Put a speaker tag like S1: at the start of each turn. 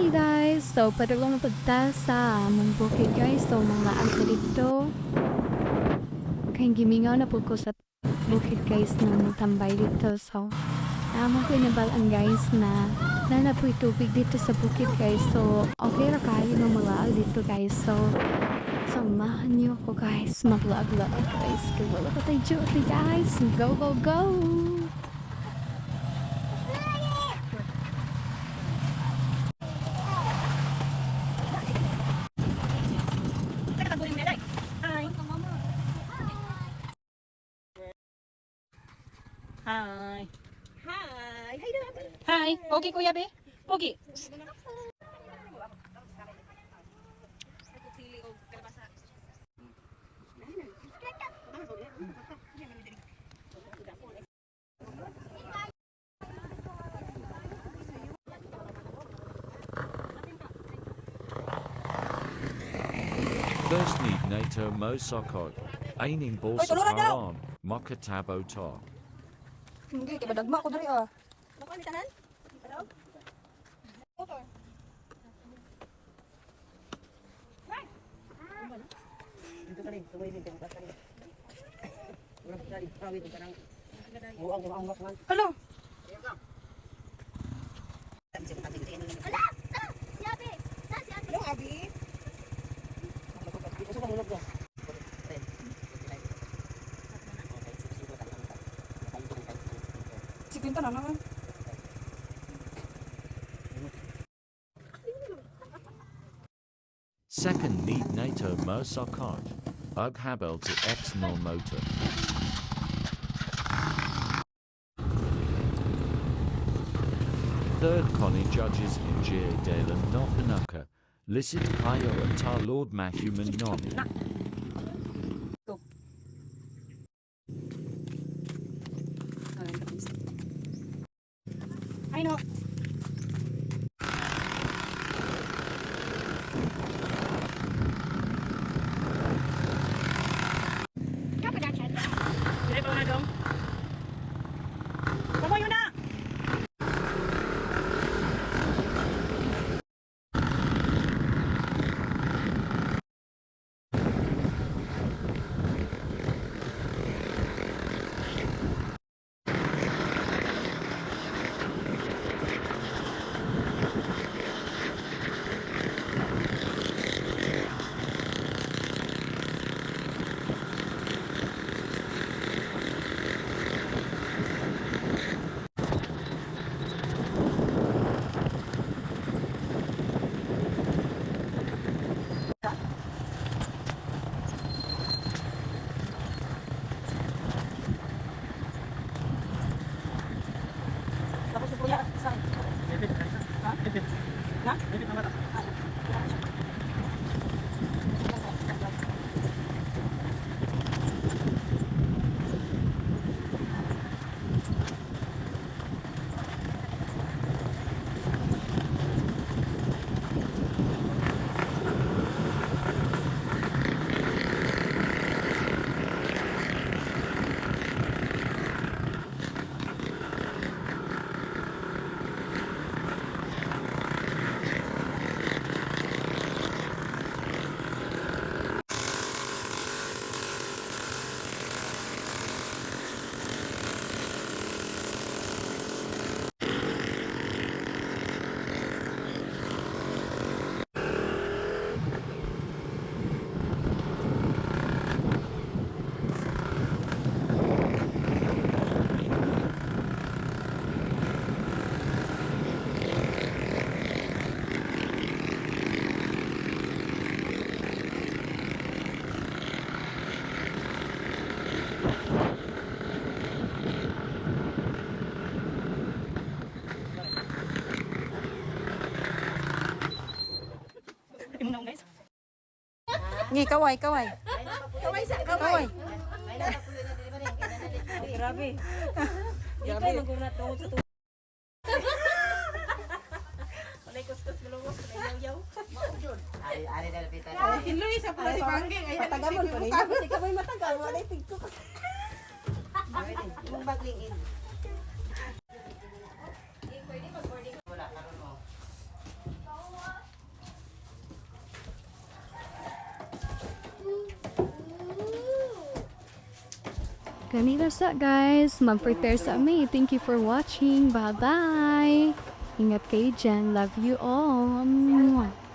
S1: Hi guys! So, padulong na pud ta sa among bukid, guys. So, manglaag ta dito. Kay gimingaw na pud ko sa bukid, guys, nang tambay dito. So, naa man ko'y nabal-an, guys, na naa na po'y tubig dito sa bukid, guys. So, okay ra kaayo nga mulaag dito, guys. So, samahan niyo ako, guys. Maglaag-laag, guys. Kay wala pa tay duty, guys. Go, go, go!
S2: Hi.
S3: Hi! Hi, Dabi!
S2: Hi. Pogi, Kuya Be. Pogi.
S4: First need NATO mo sokot. Aining
S3: Oy, tulungan daw!
S4: Bolsakaran, Mokatabo ta.
S3: Hindi, kay badagma ko diri ah. Baka ni tanan? Hello. Hello, Abi. Si Quinta na naman.
S4: Second need NATO mo sokot. Ug habel to X null motor. Third Connie judges in J Dalen Nopanuka. Licit Kayo and Ta Lord Mahuman Non.
S2: Ay, no. Dire pa na dong. Pamoyo na.
S3: Tapos yung kuya, sa akin. Ha? Na?
S2: Imo na, guys.
S3: Ngi, kaway, kaway. Kaway sa kaway.
S2: Grabe. Grabe. Ikaw tungod sa tubig. Walay kuskus gulungos, walay yaw-yaw.
S5: Hinloy sa pula si Panggeng. Ay,
S3: Matagamon ko rin. Kasi kaway matagal, walay tigko.
S1: Ganito sa, guys, mag-prepare sa mi. Thank you for watching. Bye-bye. Ingat kayo dyan. Love you all. Mwah.